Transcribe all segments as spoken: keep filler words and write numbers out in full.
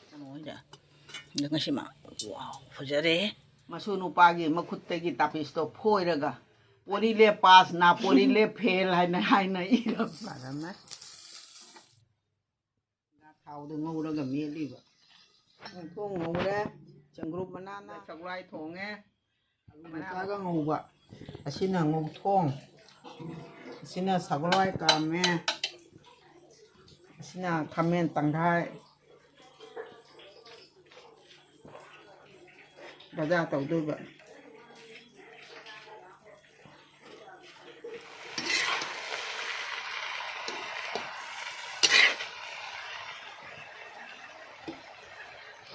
ꯀꯩꯅꯣꯁꯦ꯫ ꯑꯗꯣ ꯉꯁꯤ ꯃꯥ, ꯋꯥꯎ, ꯐꯖꯔꯦ꯫ ꯃꯁꯨ ꯅꯨꯄꯥꯒꯤ ꯃꯈꯨꯠꯇꯒꯤ ꯇꯥꯄꯤꯁꯇꯣ ꯐꯣꯏꯔꯒ, "ꯄꯣꯔꯤꯂꯦ ꯄꯥꯁ, ꯅꯥ ꯄꯣꯔꯤꯂꯦ ꯐꯦꯜ" ꯍꯥꯏꯅ, ꯍꯥꯏꯅ ꯏꯔꯝꯃꯦ꯫ ꯐꯔꯝꯃꯦ꯫ ꯊꯥꯎꯗ ꯉꯧꯔꯒ ꯃꯦꯠꯂꯤꯕ꯫ ꯉꯧꯊꯣꯡ ꯉꯧꯔꯦ, ꯆꯪꯒ꯭ꯔꯨꯞ ꯃꯅꯥꯅ꯫ ꯁꯒꯨꯂꯥꯏ ꯊꯣꯡꯉꯦ꯫ ꯑꯂꯨ ꯃꯆꯥꯒ ꯉꯧꯕ꯫ ꯑꯁꯤꯅ ꯉꯧꯊꯣꯡ, ꯑꯁꯤꯅ ꯁꯒꯣꯜꯍꯋꯥꯏ ꯀꯥꯝꯃꯦ, ꯑꯁꯤꯅ ꯈꯥꯃꯦꯟ ꯇꯪꯈꯥꯏ꯫ ꯕꯖꯥꯔ ꯇꯧꯗꯣꯏꯕ꯫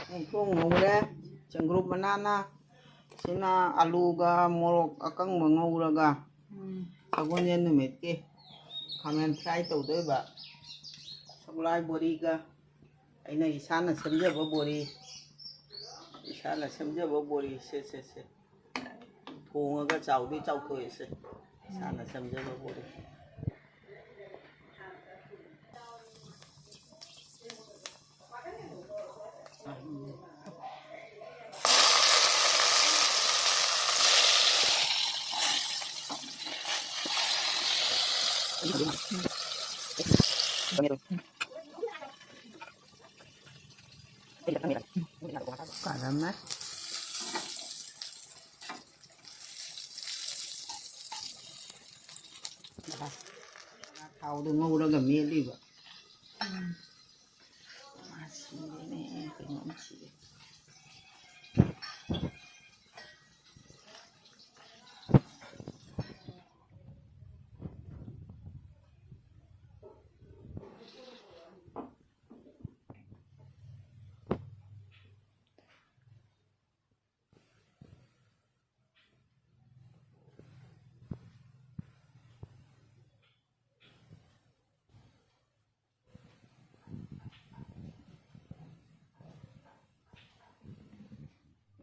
ꯉꯧꯊꯣꯡ ꯉꯧꯔꯦ, ꯆꯪꯒ꯭ꯔꯨꯞ ꯃꯅꯥꯅ꯫ ꯁꯤꯅ ꯑꯂꯨꯒ ꯃꯣꯔꯣꯛ ꯑꯀꯪꯕ ꯉꯧꯔꯒ, ꯎꯝ, ꯁꯒꯣꯜꯁꯦꯟ ꯅꯨꯃꯤꯠꯀꯤ ꯈꯥꯃꯦꯟ fry ꯇꯧꯗꯣꯏꯕ꯫ ꯁꯒꯣꯜꯍꯋꯥꯏ ꯕꯣꯔꯤꯒ꯫ ꯑꯩꯅ ꯏꯁꯥꯅ ꯁꯦꯝꯖꯕ ꯕꯣꯔꯤ, ꯏꯁꯥꯅ ꯁꯦꯝꯖꯕ ꯕꯣꯔꯤ꯫ ꯁꯦ, ꯁꯦ, ꯁꯦ꯫ ꯊꯣꯡꯉꯒ ꯆꯥꯎꯗꯤ ꯆꯥꯎꯊꯣꯛꯑꯦꯁꯦ꯫ ꯏꯁꯥꯅ ꯁꯦꯝꯖꯕ ꯕꯣꯔꯤ꯫ ꯀꯔꯝꯃꯦ꯫ ꯊꯥꯎꯗ ꯉꯧꯔꯒ ꯃꯦꯠꯂꯤꯕ꯫ ꯃꯥ ꯁꯤꯔꯦꯅꯦ, ꯀꯩꯅꯣꯝ ꯁꯤꯔꯦ꯫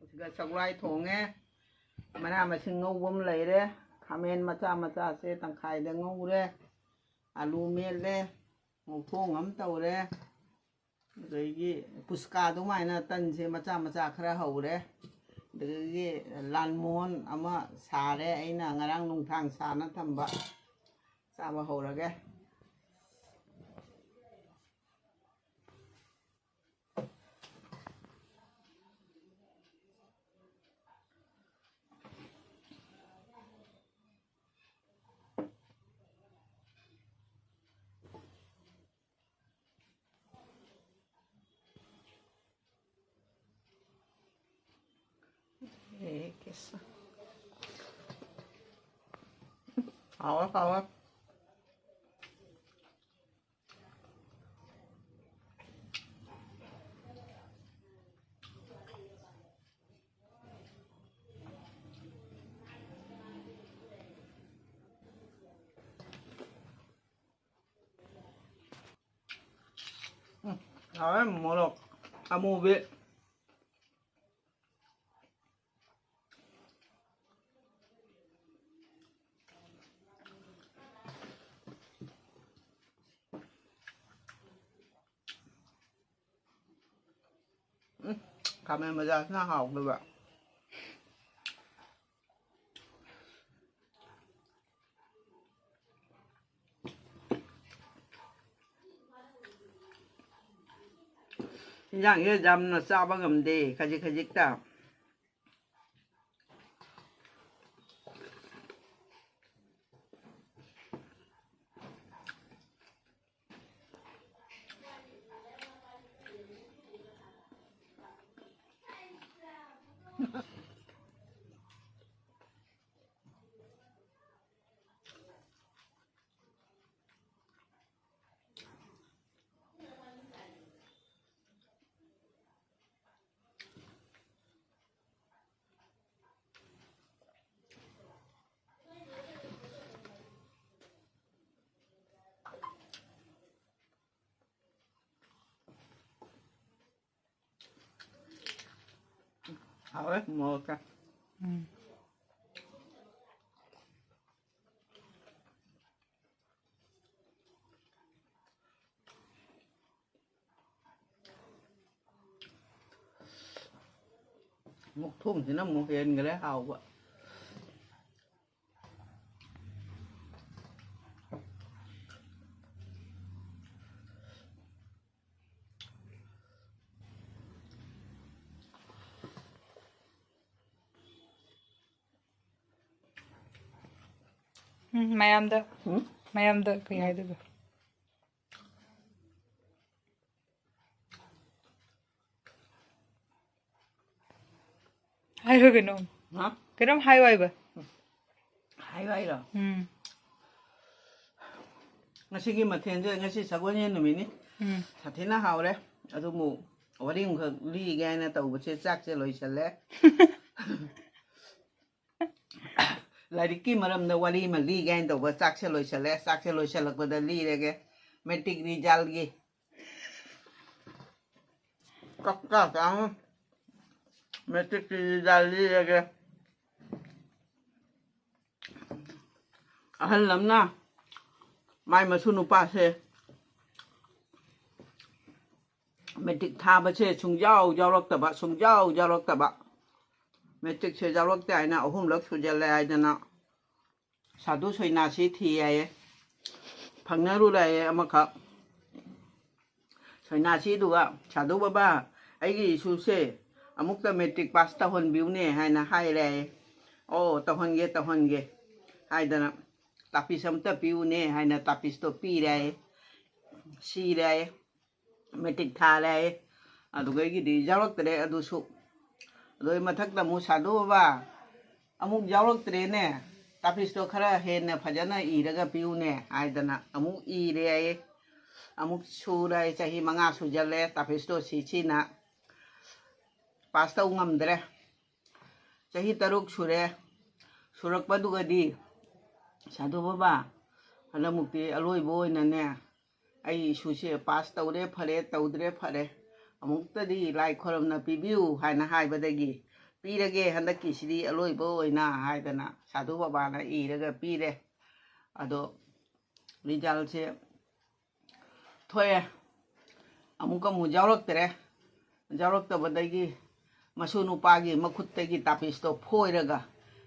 ꯁꯤꯒ ꯁꯒꯣꯜꯍꯋꯥꯏ ꯊꯣꯡꯉꯦ꯫ ꯃꯅꯥ ꯃꯁꯤꯡ ꯉꯧꯕ ꯑꯃ ꯂꯩꯔꯦ꯫ ꯈꯥꯃꯦꯟ ꯃꯆꯥ ꯃꯆꯥꯁꯦ ꯇꯪꯈꯥꯏꯗ ꯉꯧꯔꯦ꯫ ꯑꯂꯨ ꯃꯦꯠꯂꯦ꯫ ꯉꯧꯊꯣꯡ ꯑꯃ ꯇꯧꯔꯦ꯫ ꯑꯗꯒꯤ ꯄꯨꯁꯀꯥ ꯑꯗꯨꯃꯥꯏꯅ ꯇꯟꯁꯦ ꯃꯆꯥ ꯃꯆꯥ ꯈꯔ ꯍꯧꯔꯦ꯫ ꯑꯗꯒꯤ ꯂꯥꯜꯃꯣꯍꯟ ꯑꯃ ꯁꯥꯔꯦ, ꯑꯩꯅ ꯉꯔꯥꯡ ꯅꯨꯡꯊꯥꯡ ꯁꯥꯅ ꯊꯝꯕ꯫ ꯆꯥꯕ ꯍꯧꯔꯒꯦ꯫ ꯑꯦ, ꯀꯦꯁ꯫ ꯍꯥꯎꯋꯦ, ꯍꯥꯎꯋꯦ꯫ ꯎꯝ, ꯍꯥꯎꯋꯦ, ꯃꯣꯔꯣꯛ ꯑꯃꯨꯕꯤ꯫ ꯎꯝ, ꯈꯥꯃꯦꯟ ꯕꯖꯥꯔꯁꯤꯅ ꯍꯥꯎꯗꯣꯏꯕ꯫ ꯏꯟꯖꯥꯡꯁꯦ ꯌꯥꯝꯅ ꯆꯥꯕ ꯉꯝꯗꯦ, ꯈꯖꯤꯛ ꯈꯖꯤꯛꯇ꯫ ꯍꯥꯎꯋꯦ, ꯃꯣꯔꯣꯛꯀ꯫ ꯎꯝ꯫ ꯃꯨꯛꯊꯣꯡꯁꯤꯅ ꯑꯃꯨꯛ ꯍꯦꯟꯈ꯭ꯔꯦ ꯍꯥꯎꯕ꯫ ꯎꯝ, ꯃꯌꯥꯝꯗ, ꯎꯝ? ꯃꯌꯥꯝꯗ ꯀꯩ ꯍꯥꯏꯗꯣꯏꯕ? ꯍꯥꯏꯔꯣ ꯀꯩꯅꯣ꯫ ꯍꯥ? ꯀꯩꯅꯣꯝ ꯍꯥꯏꯌꯣ ꯍꯥꯏꯕ꯫ ꯍꯥꯏꯌꯣ ꯍꯥꯏꯔꯣ? ꯎꯝ꯫ ꯉꯁꯤꯒꯤ ꯃꯊꯦꯜꯁꯦ, ꯉꯁꯤ ꯁꯒꯣꯜꯁꯦꯟ ꯅꯨꯃꯤꯠꯅꯤ꯫ ꯎꯝ꯫ ꯁꯥꯊꯤꯅ ꯍꯥꯎꯔꯦ꯫ ꯑꯗꯨꯕꯨ ꯋꯥꯔꯤ ꯑꯃꯈꯛ ꯂꯤꯒꯦ ꯍꯥꯏꯅ ꯇꯧꯕꯁꯦ ꯆꯥꯛꯁꯦ ꯂꯣꯏꯁꯜꯂꯦ꯫ ꯂꯥꯏꯔꯤꯛꯀꯤ ꯃꯔꯝꯗ ꯋꯥꯔꯤ ꯑꯃ ꯂꯤꯒꯦ ꯍꯥꯏꯅ ꯇꯧꯕ ꯆꯥꯛꯁꯦ ꯂꯣꯏꯁꯜꯂꯦ꯫ ꯆꯥꯛꯁꯦ ꯂꯣꯏꯁꯜꯂꯛꯄꯗ ꯂꯤꯔꯒꯦ꯫ ꯃꯦꯇ꯭ꯔꯤꯛ ꯔꯤꯖꯜꯒꯤ ꯀꯛꯀꯥ ꯀꯥꯡ ꯃꯦꯇ꯭ꯔꯤꯛꯀꯤ ꯔꯤꯖꯜ ꯂꯤꯔꯒꯦ꯫ ꯑꯍꯜ ꯑꯃꯅ ꯃꯥꯏ ꯃꯁꯨ ꯅꯨꯄꯥꯁꯦ ꯃꯦꯇ꯭ꯔꯤꯛ ꯊꯥꯕꯁꯦ ꯁꯨꯡꯌꯥꯎ ꯌꯥꯎꯔꯛꯇꯕ, ꯁꯨꯡꯌꯥꯎ ꯌꯥꯎꯔꯛꯇꯕ꯫ ꯃꯦꯇ꯭ꯔꯤꯛꯁꯦ ꯌꯥꯎꯔꯛꯇꯦ ꯍꯥꯏꯅ ꯑꯍꯨꯝꯂꯛ ꯁꯨꯖꯜꯂꯦ ꯍꯥꯏꯗꯅ ꯁꯥꯗꯨ ꯁꯣꯏꯅꯥꯁꯤ ꯊꯤ ꯍꯥꯏꯌꯦ꯫ ꯐꯪꯅꯔꯨꯔꯦ ꯍꯥꯏꯌꯦ ꯑꯃꯈꯛ꯫ ꯁꯣꯏꯅꯥꯁꯤꯗꯨꯒ, "ꯁꯥꯗꯨ ꯕꯕꯥ, ꯑꯩꯒꯤ ꯏꯁꯨꯁꯦ ꯑꯃꯨꯛꯇ ꯃꯦꯇ꯭ꯔꯤꯛ ꯄꯥꯁ ꯇꯧꯍꯟꯕꯤꯌꯨꯅꯦ" ꯍꯥꯏꯅ ꯍꯥꯏꯔꯦ ꯍꯥꯏꯌꯦ꯫ "ꯑꯣ, ꯇꯧꯍꯟꯒꯦ, ꯇꯧꯍꯟꯒꯦ" ꯍꯥꯏꯗꯅ, "ꯇꯥꯄꯤꯁ ꯑꯝꯇ ꯄꯤꯌꯨꯅꯦ" ꯍꯥꯏꯅ ꯇꯥꯄꯤꯁꯇꯣ ꯄꯤꯔꯦ ꯍꯥꯏꯌꯦ꯫ ꯁꯤꯔꯦ ꯍꯥꯏꯌꯦ꯫ ꯃꯦꯇ꯭ꯔꯤꯛ ꯊꯥꯔꯦ ꯍꯥꯏꯌꯦ꯫ ꯑꯗꯨꯗꯒꯤꯗꯤ ꯌꯥꯎꯔꯛꯇ꯭ꯔꯦ ꯑꯗꯨꯁꯨ꯫ ꯑꯗꯨꯒꯤ ꯃꯊꯛꯇ ꯑꯃꯨꯛ, "ꯁꯥꯗꯨ ꯕꯕꯥ, ꯑꯃꯨꯛ ꯌꯥꯎꯔꯛꯇ꯭ꯔꯦꯅꯦ, ꯇꯥꯄꯤꯁꯇꯣ ꯈꯔ ꯍꯦꯟꯅ ꯐꯖꯅ ꯏꯔꯒ ꯄꯤꯌꯨꯅꯦ" ꯍꯥꯏꯗꯅ ꯑꯃꯨꯛ ꯏꯔꯦ ꯍꯥꯏꯌꯦ꯫ ꯑꯃꯨꯛ ꯁꯨꯔꯦ, ꯆꯍꯤ ꯃꯉꯥ ꯁꯨꯖꯜꯂꯦ, ꯇꯥꯄꯤꯁꯇꯣ ꯁꯤ ꯁꯤꯅ ꯄꯥꯁ ꯇꯧ ꯉꯝꯗ꯭ꯔꯦ꯫ ꯆꯍꯤ ꯇꯔꯨꯛ ꯁꯨꯔꯦ꯫ ꯁꯨꯔꯛꯄꯗꯨꯒꯗꯤ, "ꯁꯥꯗꯨ ꯕꯕꯥ, ꯍꯟꯗꯛꯃꯨꯛꯇꯤ ꯑꯂꯣꯏꯕ ꯑꯣꯏꯅꯅꯦ, ꯑꯩ ꯏꯁꯨꯁꯦ ꯄꯥꯁ ꯇꯧꯔꯦ ꯐꯔꯦ, ꯇꯧꯗ꯭ꯔꯦ ꯐꯔꯦ, ꯑꯃꯨꯛꯇꯗꯤ ꯂꯥꯏ ꯈꯣꯏꯔꯝꯅ ꯄꯤꯕꯤꯌꯨ" ꯍꯥꯏꯅ ꯍꯥꯏꯕꯗꯒꯤ, "ꯄꯤꯔꯒꯦ, ꯍꯟꯗꯛꯀꯤꯁꯤꯗꯤ ꯑꯂꯣꯏꯕ ꯑꯣꯏꯅ" ꯍꯥꯏꯗꯅ ꯁꯥꯗꯨ ꯕꯕꯥꯅ ꯏꯔꯒ ꯄꯤꯔꯦ꯫ ꯑꯗꯣ ꯔꯤꯖꯜꯁꯦ ꯊꯣꯛꯑꯦ꯫ ꯑꯃꯨꯛꯀ ꯑꯃꯨꯛ ꯌꯥꯎꯔꯛꯇ꯭ꯔꯦ꯫ ꯌꯥꯎꯔꯛꯇꯕꯗꯒꯤ ꯃꯁꯨ ꯅꯨꯄꯥꯒꯤ ꯃꯈꯨꯠꯇꯒꯤ ꯇꯥꯄꯤꯁꯇꯣ ꯐꯣꯏꯔꯒ,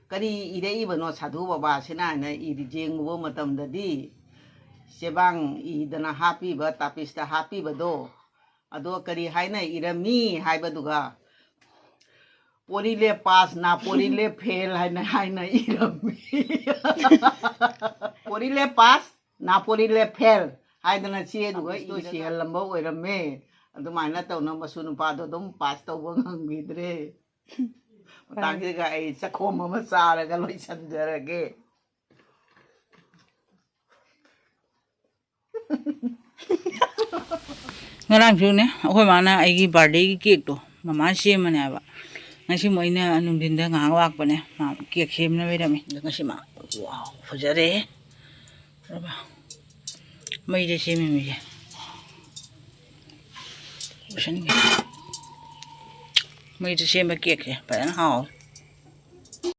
"ꯀꯔꯤ ꯏꯔꯛꯏꯕꯅꯣ ꯁꯥꯙꯨ ꯕꯕꯥꯁꯤꯅ?" ꯍꯥꯏꯅ ꯏꯔꯤ ꯌꯦꯡꯉꯨꯕ ꯃꯇꯝꯗꯗꯤ, ꯆꯦꯕꯥꯡ ꯏꯗꯅ ꯍꯥꯞꯄꯤꯕ, ꯇꯥꯄꯤꯁꯇ ꯍꯥꯞꯄꯤꯕꯗꯣ, ꯑꯗꯣ ꯀꯔꯤ ꯍꯥꯏꯅ ꯏꯔꯝꯃꯤ ꯍꯥꯏꯕꯗꯨꯒ, "ꯄꯣꯔꯤꯂꯦ ꯄꯥꯁ, ꯅꯥ ꯄꯣꯔꯤꯂꯦ ꯐꯦꯜ" ꯍꯥꯏꯅ, ꯍꯥꯏꯅ ꯏꯔꯝꯃꯤ꯫ "ꯄꯣꯔꯤꯂꯦ ꯄꯥꯁ, ꯅꯥ ꯄꯣꯔꯤꯂꯦ ꯐꯦꯜ" ꯍꯥꯏꯗꯅ ꯆꯦꯗꯨꯒ ꯏꯔꯒ ꯁꯤꯍꯜꯂꯝꯕ ꯑꯣꯏꯔꯝꯃꯦ꯫ ꯑꯗꯨꯃꯥꯏꯅ ꯇꯧꯅ ꯃꯁꯨ ꯅꯨꯄꯥꯗꯣ ꯑꯗꯨꯝ ꯄꯥꯁ ꯇꯧꯕ ꯉꯝꯈꯤꯗ꯭ꯔꯦ꯫ ꯃꯇꯥꯡꯁꯤꯒ ꯑꯩ ꯆꯈꯣꯝ ꯑꯃ ꯆꯥꯔꯒ ꯂꯣꯏꯁꯤꯟꯖꯔꯒꯦ꯫ ꯉꯔꯥꯡꯁꯨꯅꯦ, ꯑꯩꯈꯣꯏ ꯃꯥꯅ ꯑꯩꯒꯤ ꯕꯥꯔꯗꯦꯒꯤ ꯀꯦꯛꯇꯣ ꯃꯃꯥ ꯁꯦꯝꯃꯅꯦ ꯍꯥꯏꯕ꯫ ꯉꯁꯤ ꯃꯣꯏꯅ ꯅꯨꯡꯊꯤꯟꯗ ꯉꯥꯏꯍꯥꯛ ꯂꯥꯛꯄꯅꯦ, ꯃꯥ ꯀꯦꯛ ꯁꯦꯝꯅ ꯂꯩꯔꯝꯃꯤ꯫ ꯑꯗꯣ ꯉꯁꯤ ꯃꯥ, ꯋꯥꯎ, ꯐꯖꯔꯦ꯫ ꯃꯩꯗ ꯁꯦꯝꯃꯤꯃꯤꯁꯦ꯫ ꯂꯣꯏꯁꯟꯒꯦ꯫ ꯃꯩꯗ ꯁꯦꯝꯕ ꯀꯦꯛꯁꯦ ꯐꯖꯅ ꯍꯥꯎꯋꯦ꯫